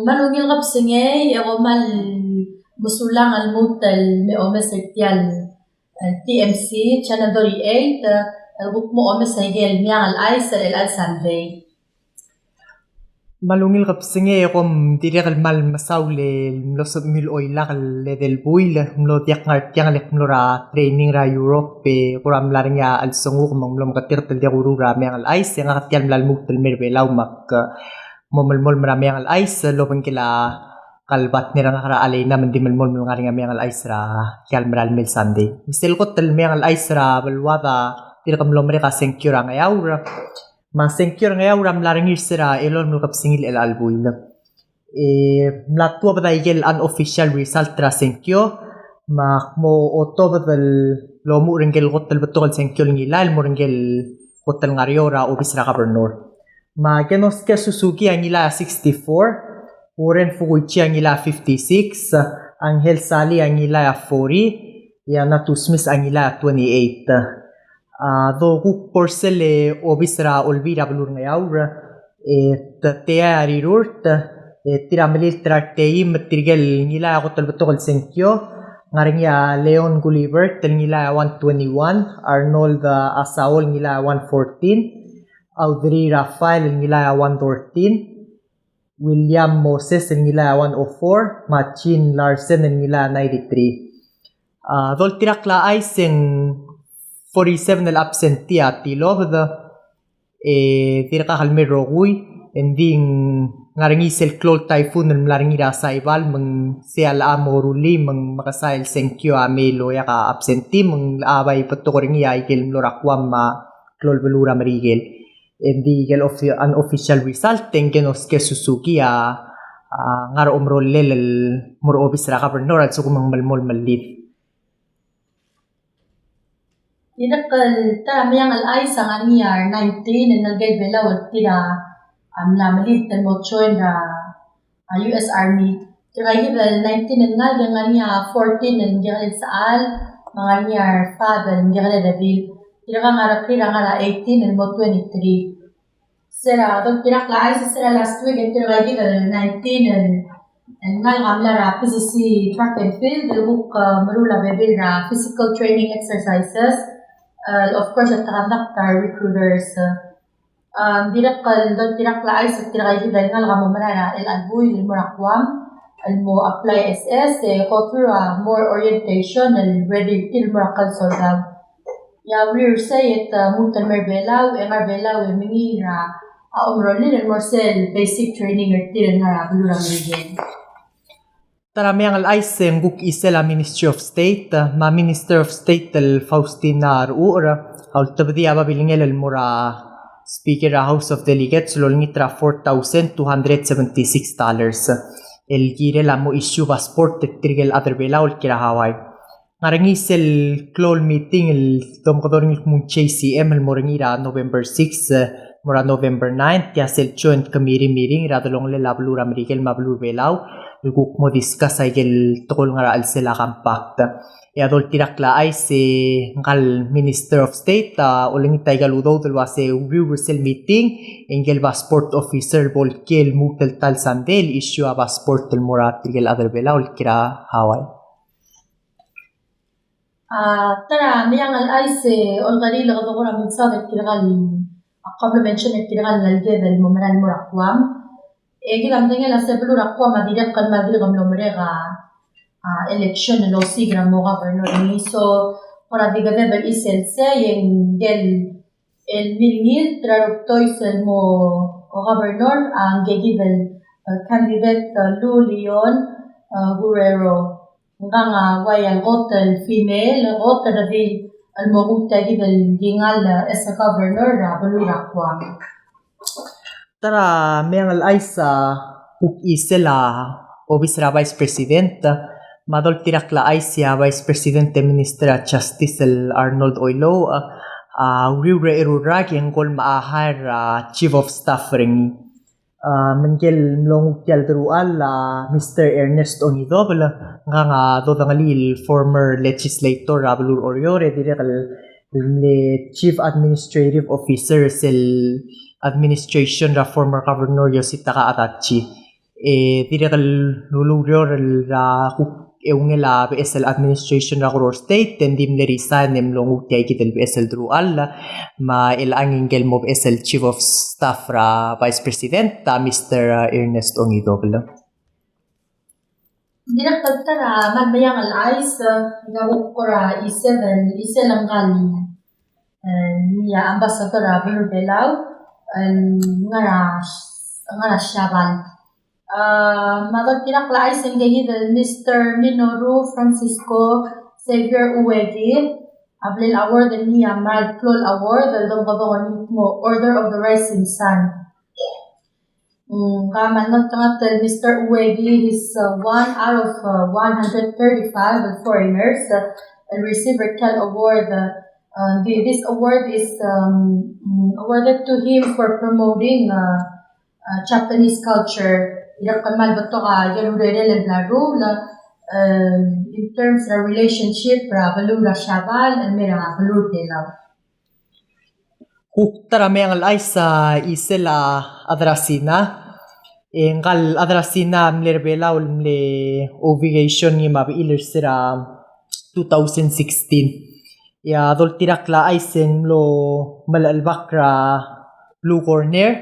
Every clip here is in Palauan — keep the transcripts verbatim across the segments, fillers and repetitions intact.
Me a ungil kebesengei e kom kmal mesulang el lmuut el me omes er tia el, el T M C, Channel thirty-eight, el kuk mo omes aike el Meang el Chais er chelecha el Sunday. Me a ungil kebesengei e kom dirrek el kmal mesaul el mlo sebechemiu el oilak el edei el buil, mlo diak ngar tiang el mlo er a training er a Europe, e kora mla er ngii a chelsenguk me ng mlo meketeket el diak kuruul er a Meang el Chais, e ngak tia el mla lmuut el mei er a Belau me ak mo melemolem er a Meang el Chais el obengkel a kal partner er ngak er a Alena me ng di melemolem el ngar er ngii a Meang el Chais er a tia el mera el mei el Sunday. Me sel kot el Meang el Chais er a beluad a dirk mlo merek a sengkio er a Ngeaur. Me a sengkio er a Ngeaur a mla er ngii er se er a elolem el kebesengil er chelecha el buil. E mla tuobed aike el unofficial result er a sengkio, me ak mo otobed el omuchel er ngike el kot el betok el sengkio el ngilai el mo er ngike el kot el ngar er eou er a obis er a governor. Me a Kenosuke Suzuki a ngilai a sixty-four, Warren Fukuichi a ngilai a fifty-six, Angel Sali a ngilai a forty, e a Natu Smith a ngilai a twenty-eight. A, dokuk bo er sel obis er a Olbiil er a beluu er a Ngeaur, e te, tia a rirurt, e tir a melilt er a reteim me tirke el ngilai a kot el betok el sengkio, ngar er ngii a Leon Gulibert el ngilai a one twenty-one, Arnold, a, Asaol el ngilai a one fourteen, Audrey Rafael el ngilai a one thirteen, William Moses el ngilai a one oh four, me a Jean Larsen el ngilai a ninety-three. A, doltirakl a chais e ng forty-seven el absentee a tilobed, e dirkak el mei el rokui, e ng di ngar er ngii sel klou el typhoon el mla er ngii er a Saipan, me ng sei a locha mo rullii, me ng mekesai el sengkio a mei el oeak a absentee, me ng locha bai betok er ngii aike el mlo er a Guam me a klou el beluu er a Merikel. E ng di aike el ofi-, unofficial result, e ng Kenosuke Suzuki a, a ngar er a omerolel el mo er a obis er a governor a lsekum ng melemolem el leave. Dirrek el ta er a Meang el Chais a ngar er ngii a nineteen el ngalek el Belau el tir a, a mla melilt el mo join er a a, U S Army. Tirkaikid el nineteen el ngalek e ng ngar er ngii a fourteen el ngikel sechal, me a ngar er ngii a five el ngikel redil. Tirka a ngar er a, tir a ngar er a eighteen el mo twenty-three. Se er a doltirakl a chais, se er a last week e tirkaikid el nineteen el, el ngalek a mla er a P C C track and field, el kuk, uh, meruul a bebil er a physical training exercises, uh, of course, el te conduct a recruiters, uh, A, dirrek el doltirakl a chais e tirkaikid el ngalek a mo merael er a chelecha el buil el mo er a Guam el mo apply S S, e go through a more orientation el ready er tir el mo er a klsoldau. E a uriul er sei e te lmuut el mei er a Belau, e ngar er a Belau e mengiil er a omerolel el mo er sel basic training er tir el ngar er a beluu er a Merikel. Ta er a Meang el Chais e ng kuk chisel a Ministry of State, me a Minister of State el Faustina Rehuher a ultebedii a babilngel el mo er a Speaker er a House of Delegates el olengit er a four thousand two hundred seventy-six dollars el kirel a mo issue passport er tirke el chad er a Belau el kiei er a Hawaii. Ngar er ngii sel klou el meeting el domekedong er ngii el kmo J C M el mo er ngii er a November six, eh, mo er a November nine, tia sel joint committee meeting er a delongelel a beluu er a Merikel me a beluu er a Belau, el kuk mo discuss aike el tekoi el ngar er a chelsel a compact. E a doltirakl a chais e ngka el Minister of State a olengit aike el udoud el uase uriul er sel meeting, e ngike el passport officer el bo el kiei el lmuut el ta el sandei el issue a passport el mo er tirke el chad er a Belau el kiei er a Hawaii. A, ta er a Meang el Chais e olekeriil e kede kora milsaod er tirka el, a, kuk mlo mention er tirka el ngeleked el mo merael el mo er a Guam. E kid a medengei el uase beluu er a Guam a dirrek el kmal dirk mlo merek a, a, election el osiik er a mo governor er ngii, so kora di kedeb el chisel sei e ngike el el milengilt er a rubdois el mo governor a ngike kid el, eh, candidate, eh, Lou Leon, eh, Guerrero. Ngkang a uai el kot el female, kot el redil el mo kuk tia kid el di ngall, eh, as a governor er a beluu er a Guam. Ta er a Meang el Chais a kuk chisel a obis er a Vice President, me a doltirakl a chais e a Vice President e Minister er a Justice el Arnold Oilouch a uriul er a eru el rak e ng kol me a hire er a Chief of Staff er ngii. A, me ngike el mlo nguu tia el deruchall a Mister Ernest Ongidobel, ngkang a dodengelii el former legislator er a beluu er Oreor, e dirrek el el mle Chief Administrative Officer sel administration er a former Governor Yositaka Adachi. E dirrek el ulureor er a kuk eungel a beches el administration er a Koror State, e ng di mle resign e mlo nguu tia kid el beches el deruchall, me a chelechang ngike el mo beches el chief of staff er a Vice President, a Mister Ernest Ongidobel. Dirrek el ta er a kmal meang el chais, e ng kuk kora isel, isel ngka el, e, ngii a ambassador er a beluu er a Belau, e, ngar er a, ngar er a Siabal. A, me a doltirakl a chais e ngke el Mister Minoru Francisco Xavier Uegi, a bla el award er ngii a Marl Klou Award, el domkedong el mo Order of the Rising Sun. Mm, ngka a kmal ngeltengat el Mister Uegi is, uh, one out of, uh, one hundred thirty-five foreigners, uh, and receive a Marl award. Uh, uh, the, this award is, um, mm, awarded to him for promoting, uh, uh, Japanese culture. Dirrek el kmal betok a ikel urerel el bla leruul, uh, in terms of relationship er a beluu er a Siabal el mei er a beluu er a Belau. Kuk ta er a meang el chais a isel a chad er a Sina. E ngka el chad er a Sina a mle er a Belau el mle on vacation ngii me a bechil er se er a two thousand sixteen. E a doltirakl a chais e ng mlo melechelbakl er a Blue Corner,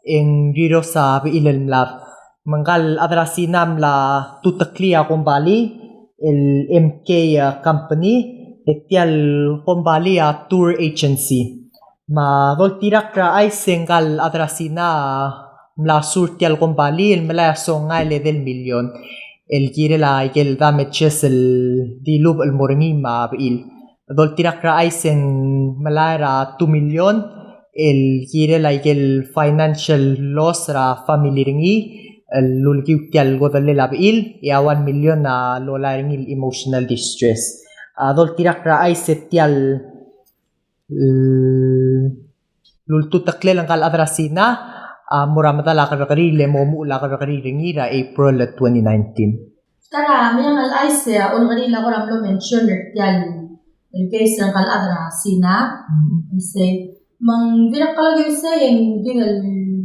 e ng riros a bechil el mlad. Me ngka el chad er a Sina a mla tuteklii a kombalii el M K Company, e tia el kombalii a tour agency. Me a doltirakl er a chais e ngka el chad er a Sina a mla sue er tia el kombalii el melai a songai el edei el million el kirel a ikel damages el dilubech el mo er ngii me a bechil. Doltirakl er a chais e ng melai er a two million el kirel a ikel financial loss er a family er ngii el ulekiu tia el kodellel a bechil, e a one million a lolai er ngii el emotional distress. A doltirakl er a chais e tia el, el ultuteklel ngka el chad er a Sina a mo er a medal a kerrekeriil e mo omuchel a kerrekeriil er ngii er a April twenty nineteen. Ta er a meang el chais e a Olkeriil a kora mlo mention er tia el case er ngka el chad er a Sina. Mm. Isei. Me ng dirrek el okiu isei e ng di el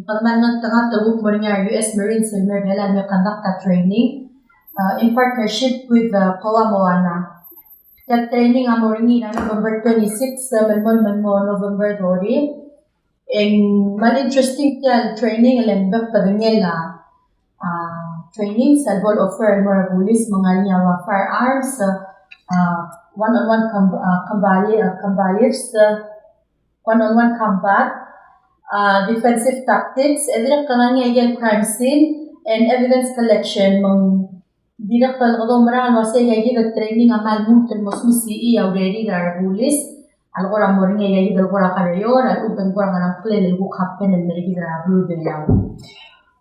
kmal ngeltengat el kuk mo er ngii a U S Marines el mei er a Belau el me conduct a training, uh, in partnership with, uh, COA Moana. Tia el training a mo er ngii er a November twenty-six, uh, me ng mo, me ng mo November thirty. E ng kmal interesting tia el training el ng bek el bedengel a, a, training sel bo el offer el mo er a bulis, me ng ngar er ngii a ua firearms, a, a, one-on-one com-, a, combati-, a, combatives, a, one-on-one combat, a, defensive tactics, e dirrek el ngar er ngii a ikel crime scene and evidence collection, me ng dirrek el kede oumerang el uasei aika kid el training a kmal lmuut el mo smisichii a urerir a rebulis a le kora mo er ngii aika kid el kora kerior a lechub e ng kora ngerang klel el kuk happen el mei er kid er a beluu er a Belau.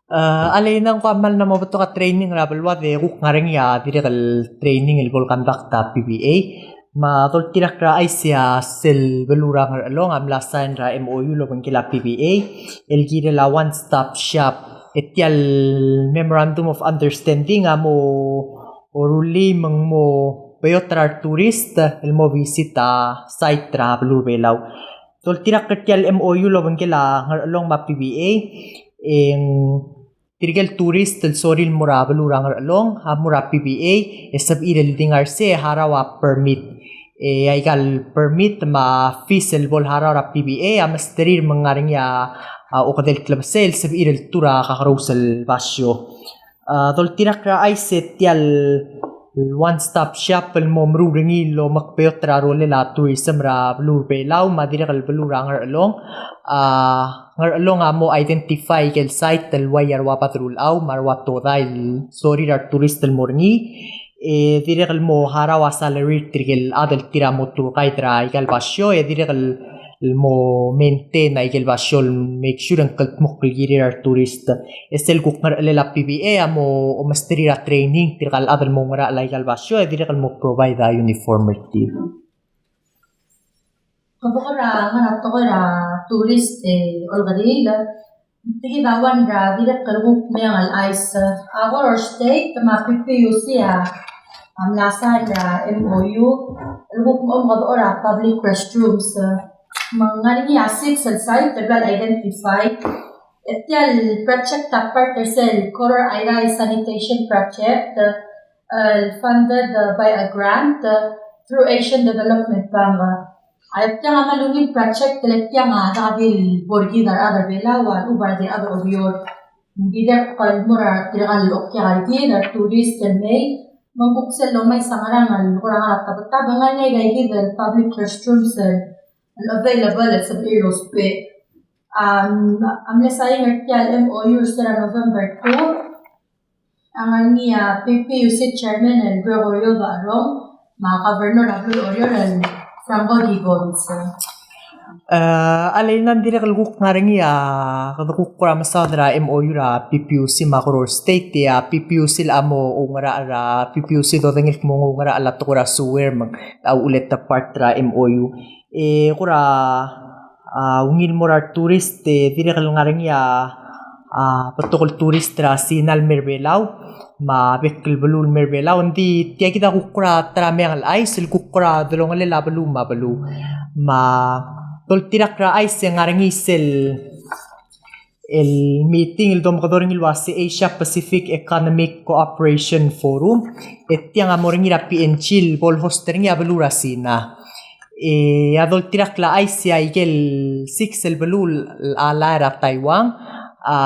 A, alii, ng kuk kmal mla mo betok a training er a beluad e kuk ngar er ngii a dirrek el training el bo el conduct a P B A. Me a doltirakl er a chais e a sel beluu er a Ngerchelong a mla sign er a M O U el obengkel a P B A el kirel a one stop shop. E tia el Memorandum of Understanding a mo rullii me ng mo beot er a retourist el mo visit a site er a beluu er a Belau. Doltirakl er tia el M O U el obengkel a Ngerchelong me a P B A, e ng tirke el tourist el sorir el mo er a beluu er a Ngerchelong a mo er a P B A e sebechir el di ngar er sei e harau a permit. E aika el permit me a fees el bo el harau er a P B A a mesterir me ng ngar er ngii a, a okedei el klebesei el sebechir el tuu er a kakerous el basio. A, doltirakl er a chais e tia el one stop shop el mo meruul er ngii el omekbeot er a rolel a tourism er a beluu er a Belau me a dirrek el beluu er a Ngerchelong. A, Ngerchelong a mo identify aike el site el uai a rua bad rulechau me a rua todai el sorir a retourist el mo er ngii. E dirrek el mo harau a salary er tirke el chad el tir a mo tour guide er aika el basio, e dirrek el, el mo maintain aike el basio el make sure e ng kldmokl el kirir a retourist. E sel kuk ngerchelel a P B A a mo omesterir a training tirka el chad el mo ngerachel aika el basio, e dirrek el mo provide a uniform er tir. Kede kora ngar er a tekoi er a tourist e Olkeriil, tia kid a one er a dirrek el kuk meang el chais. A Koror State me a P P U C a mla sign er a M O U el kuk mo omekedechor a public restrooms. Me ng ngar er ngii a six el site el bla el identify. E tia el project a part er sel Koror Airai Sanitation Project, el funded by a grant through Asian Development Bank. A tiang a mle ungil project el tiang a diak di el bo er kid a rechad er a Belau, a lechub a rechad er a Oreor. Ng dirrek el mo er tirka el okiu er kid, a tourist el mei, me ng kuk sel lomais a ngerang el kora ngar er a tabetab, e ng ngar er ngii a ika kid el public restrooms el available el sebechir el ousbech. A mle sain er tia el M O U er sel November two, a ngar er ngii a P P U C chairman el Gregorio Baarong, me a governor er a beluu er a Oreor el Franco Gibbons. E, a lei ng dirrek el kuk ngar er ngii a, kede kuk kora mesaod er a M O U er a P P U C me a Koror State, e a P P U C a mo oungerachel er a, P P U C a dodengei el kmo ng oungerachel a tekoi er a sewer me a uchul e te part er a M O U. E kora, a, ungil mo er a retourist, e dirrek el ngar er ngii a, a, betok el tourist er a Sina el mei er a Belau, me a bek el beluu el mei er a Belau, ng di tia kid a kuk kora ta er a meang el chais el kuk kora delongelel a beluu me a beluu. Me a doltirakl er a chais e ng ngar er ngii sel el meeting el domekedong er ngii el uase Asia Pacific Economic Cooperation Forum, e tiang a mo er ngii er a P N G el bo el host er ngii a beluu er a Sina. E a doltirakl a chais e a ikel six el beluu el ally er a Taiwan a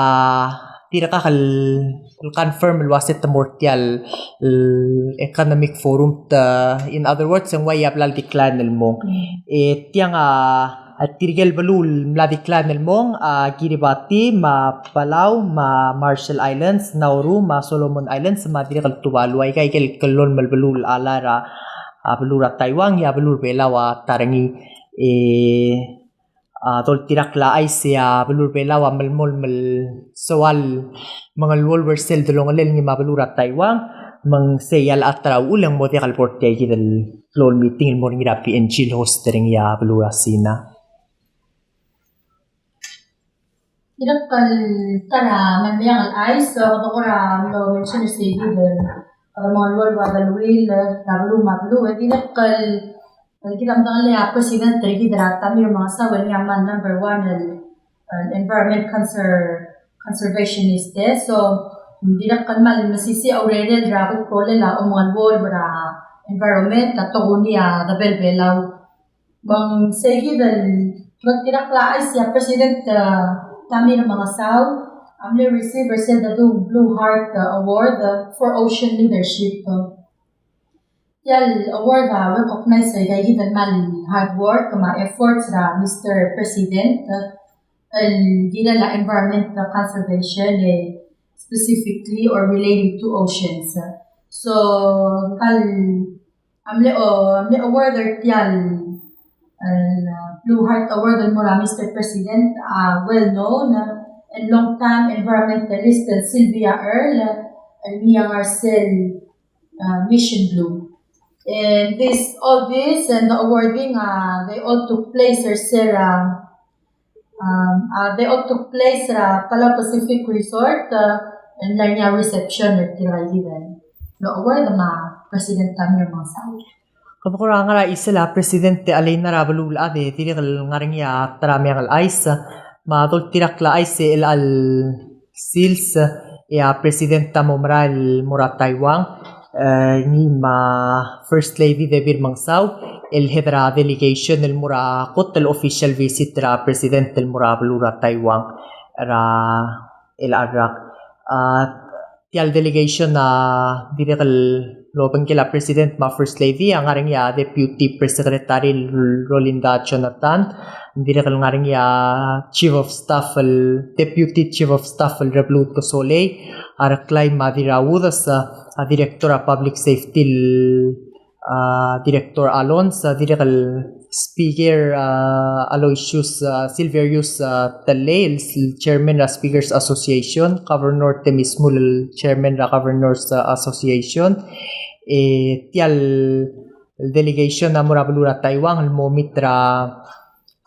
dirkak el, el confirm el uase te mo er tia el, el economic forum te, in other words, e ng ua ia bla el decline el mong. E tiang a, a tirke el beluu el mla decline el mong a Kiribati, me a Palau, me a Marshall Islands, Nauru, me a Solomon Islands, me a dirrek el Tuvalu. Aika ikel kllolem el beluu el ally er a, a beluu er a Taiwan, e a beluu er a Belau a ta er ngii. E a doltirakl a chais e a beluu er a Belau a melemolem el soal mengeluolu er sel delongelel ngii me a beluu er a Taiwan, me ng sei a lecha ta er a uchul e ng mo diak el bo er tia kid el klou el meeting el mo er ngii er a P N G el host er ngii a beluu er a Sina. Dirrek el ta er a meang el chais, e kede kora mlo mention er sei kid el, kede mengeluolu a deleuill er a beluu me a beluu, e dirrek el el kid a medengei a president er kid er a Tommy Remengesau el ngii a mle number one el, el environment conser-, conservationist, e. So, dirrek el kmal mesisiich a urerel er a kuk rolel a omengeluolu er a environment, a tokuni a debel Belau. Me ng sei kid el, me dirrek el a chais e a president, e, Tommy Remengesau a mle receive er sel dedu Blue Heart, e, Award, e, for Ocean Leadership. Tia el award a recognize er aika kid el kmal hard work me a efforts er a Mister President, e, el kirel a environment conservation, e, specifically or relating to oceans. So, ngka el, a mle, o, a mle award er tia el, el, uh, Blue Heart Award el mo er a Mister President, a well known, uh, and long time environmentalist, uh, Sylvia Earle, uh, el ngii a ngar er sel uh, Mission Blue. And this, all this and the awarding, uh, they all took place er sel, uh, um, uh, they all took place er a Palau Pacific Resort, uh, el ngar er ngii a reception er tirka el award me a President Tommy Remengesau. Kede kora ngar er a chisel a president e a leina er a beluulechad e dirrek el ngar er ngii a ta er a meang el chais, me a doltirakl a chais e chelecha el sils e a president a mo merael el mo er a Taiwan, e, ngii me a First Lady Debbie Remengesau, el head er a delegation el mo er a kot el official visit er a president el mo er a beluu er a Taiwan, er a chelecha el rak. A, tia el delegation a dirrek el obengkel a president me a First Lady, a ngar er ngii a Deputy Press Secretary Rolinda Jonathan, dirrek el ngar er ngii a Chief of Staff el, Deputy Chief of Staff el Rebluud Kesolei, a Reklai me a Dirraudes, a Director er a Public Safety el a, Director Alons, a, dirrek el Speaker, a, Aloysius, a, Silverius, a, Tellei, el, el Chairman er a Speakers Association, Governor Temmy Shmull, el Chairman er a Governors, a, Association, e tia el, el delegation a mo er a beluu er a Taiwan, el mo meet er a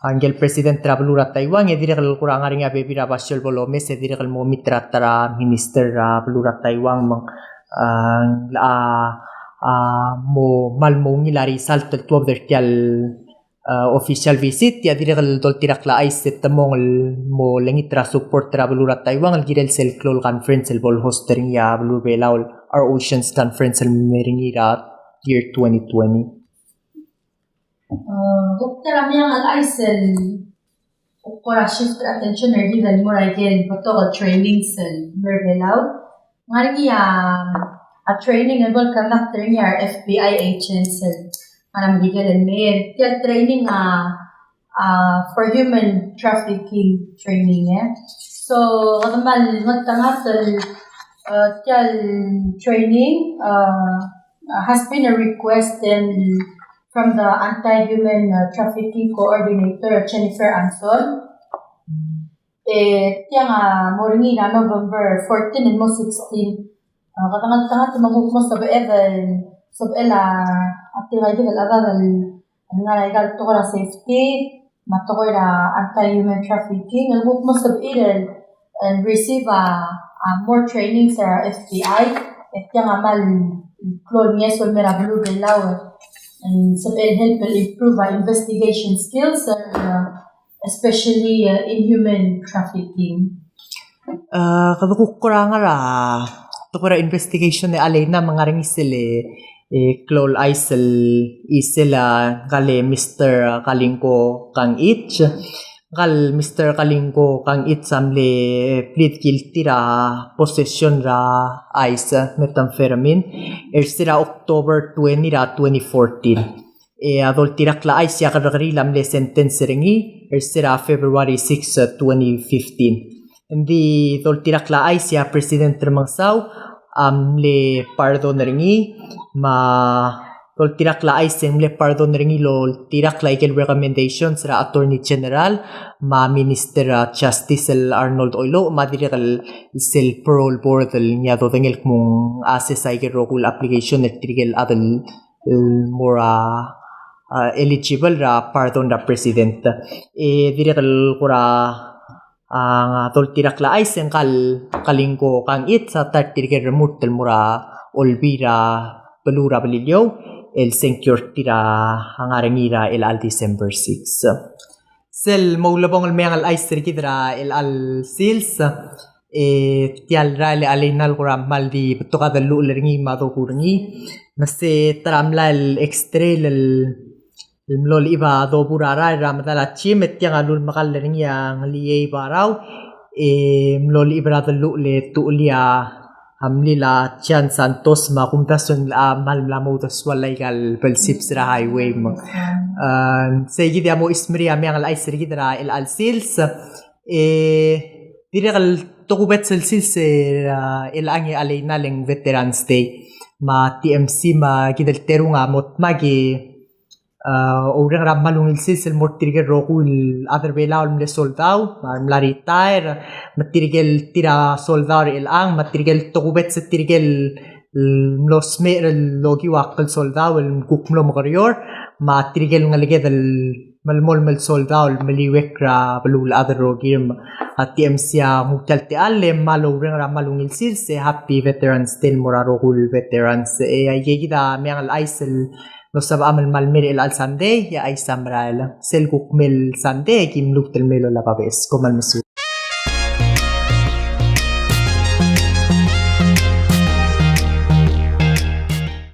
a ngike el president er a beluu er a Taiwan, e dirrek el kora ngar er ngii a bebil er a basio el bo lomes, e dirrek el mo meet er a ta er a minister er a beluu er a Taiwan, me ng, a, a, a, mo, kmal mo ungil a result el tuobed er tia el, uh, official visit, e a dirrek el doltirakl a chais e te mong el mo olengit er a support er a beluu er a Taiwan el kirel sel klou el conference el bo le host er ngii a beluu er a Belau, Our Oceans Conference el me er ngii er a year twenty twenty. Uh, Doctor, a meang el chais el kuk kora shift er a attention er kid el mo er a ikel betok el trainings el mer Belau. Ng ngar er ngii a, a training el bo le conduct er ngii a re FBI agents el ngar er a Merikel el mei. Tia el training a, a for human trafficking training, e. So, kede mal ngeltengat el, uh, tia el training, uh, has been a request and from the Anti-Human, uh, Trafficking Coordinator, Jennifer Anson. E tiang a mo er ngii er a November fourteen el mo sixteen. Uh, kede ngeltengat me ng kuk mo sebeched el, sebechel a tirka el chedad el ngar er a ikal tekoi er a safety, me a tekoi er a anti-human trafficking, el kuk mo sebechir el, el receive a, a more trainings er a FBI, e tiang a mal klou el ngeso el mer a beluu er a Belau, el sebechel help el improve a investigation skills, uh, especially, uh, in human trafficking. Uh, kede kuk kora ngar er a tekoi er a investigation e a Aleina me ng ngar er ngii sel, e, klou el chais el chisel a ngkal Mister Kalingko Kangichi. Ngkal Mister Kalingko Kangichi a mle plead guilty er a possession er a ice, methamphetamine, er se er a October twenty er a twenty fourteen. E a doltirakl a chais e a kerrekeriil a mle sentence er ngii er se er a February six, twenty fifteen. Ng di doltirakl a chais e a President Remengesau a mle pardon er ngii, me a doltirakl a chais e ng mle pardon er ngii el oltirakl a ikel recommendations er a Attorney General me a Minister er a Justice el Arnold Oilouch, me a dirrek el sel parole board el ngii a dodengei el kmo ng assess a ikel rokui el application er tirke el chad el el mo er a, a, eligible er a pardon er a President. E dirrek el kora, a, doltirakl a chais e ngkal Kalingko Kangichi a ta er tirke el remurt el mo er a Olbiil er a Beluu er a Beliliou el sengkio er tir a ngar er ngii er a chelecha el December six. Sel mo ulebongel el meang el chais er kid er a chelecha el sils, e tia el rael e a Aleina el kora kmal di betok a delluchel er ngii me a dokuu er ngii. Me se ta er a mlai el X-Trail el, el mlo lechib a dobu er a rael er a medal a gym, e tiang a lulemekall er ngii a Ngeliei Barau, e mlo lechib er a delluchel e tuchelii a a mlil a Jan Santos me a kumdasu e ng locha kmal mla mo uldesuel aika el belsibs er a highway me. A, sei kid a mo chismerii a meang el chais er kid er a chelecha el sils, e dirrek el tokubets el sils er a chelechang e a Aleina el ng Veterans Day. Me a T M C me kid el terung a mo dmak e a, oureng er a kmal ungil sils el mo er tirke el rokui el chad er Belau el mle soldau, me a re mla retire, me tirke el tir a soldau er chelechang, me tirke el tokubets e tirke el, el mlo smecher el okiu a klsoldau el kuk mlo mekerior, me tirke el ngeleked el melemolem el soldau el meliuekl er a beluulechad el rokir. Me a T M C a nguu tia el techall e kmal oureng er a kmal ungil sils e happy Veterans Day el mo er a rokui el veterans. E aike kid a meang el chais el mlo sebecham el kmal mei er chelecha el Sunday, e a chais a merael. Sel kuk mei el Sunday, e ki mluut el mei el olab a beches. Kom kmal mesulang.